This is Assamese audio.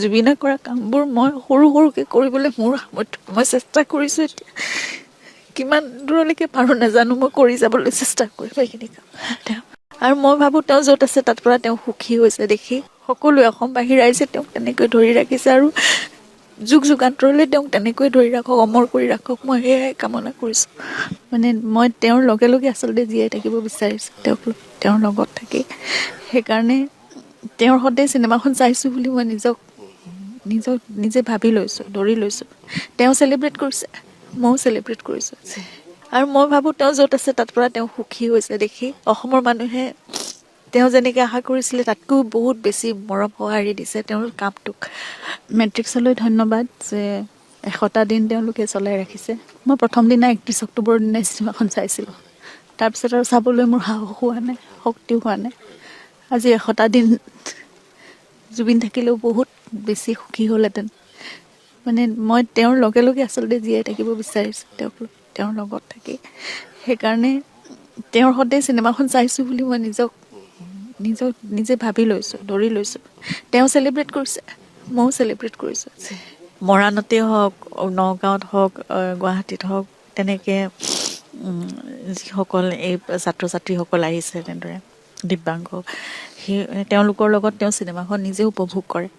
জুবিনে কৰা কামবোৰ মই সৰু সৰুকৈ কৰিবলৈ মোৰ সামৰ্থ্য, মই চেষ্টা কৰিছোঁ। এতিয়া কিমান দূৰলৈকে পাৰোঁ নাজানো, মই কৰি যাবলৈ চেষ্টা কৰিম এইখিনি কাম। তেওঁ আৰু মই ভাবোঁ, তেওঁ য'ত আছে তাত পৰা তেওঁ সুখী হৈছে দেখি সকলোৱে, অসমবাসী ৰাইজে তেওঁক তেনেকৈ ধৰি ৰাখিছে আৰু যুগ যুগান্তৰলৈ তেওঁক তেনেকৈ ধৰি ৰাখক, অমৰ কৰি ৰাখক, মই সেয়াই কামনা কৰিছোঁ। মানে মই তেওঁৰ লগে লগে আচলতে জীয়াই থাকিব বিচাৰিছোঁ, তেওঁক তেওঁৰ লগত থাকি। সেইকাৰণে তেওঁৰ সৈতে চিনেমাখন চাইছোঁ বুলি মই নিজক নিজে ভাবি লৈছোঁ, ধৰি লৈছোঁ। তেওঁ চেলিব্ৰেট কৰিছে, ময়ো চেলিব্ৰেট কৰিছোঁ। আৰু মই ভাবোঁ, তেওঁ য'ত আছে তাত পৰা তেওঁ সুখী হৈছে দেখি অসমৰ মানুহে তেওঁ যেনেকৈ আশা কৰিছিলে, তাতকৈও বহুত বেছি মৰম সঁহাৰি দিছে তেওঁৰ কামটোক। মেট্ৰিক্সলৈ ধন্যবাদ যে 100টা দিন তেওঁলোকে চলাই ৰাখিছে। মই প্ৰথম দিনা 31 অক্টোবৰৰ দিনাই চিনেমাখন চাইছিলোঁ। তাৰপিছত আৰু চাবলৈ মোৰ সাহস হোৱা নাই, শক্তিও হোৱা নাই। আজি 100টা দিন জুবিন থাকিলেও বহুত বেছি সুখী হ'লহেঁতেন। মানে মই তেওঁৰ লগে লগে আচলতে জীয়াই থাকিব বিচাৰিছোঁ, তেওঁক তেওঁৰ লগত থাকি। সেইকাৰণে তেওঁৰ সৈতে চিনেমাখন চাইছোঁ বুলি মই নিজক নিজে ভাবি লৈছোঁ, ধৰি লৈছোঁ। তেওঁ চেলিব্ৰেট কৰিছে, ময়ো চেলিব্ৰেট কৰিছোঁ। মৰাণতেই হওক, নগাঁৱত হওক, গুৱাহাটীত হওক, তেনেকৈ যিসকল এই ছাত্ৰ ছাত্ৰীসকল আহিছে তেনেদৰে দিব্যাংগ, সেই তেওঁলোকৰ লগত তেওঁ চিনেমাখন নিজে উপভোগ কৰে।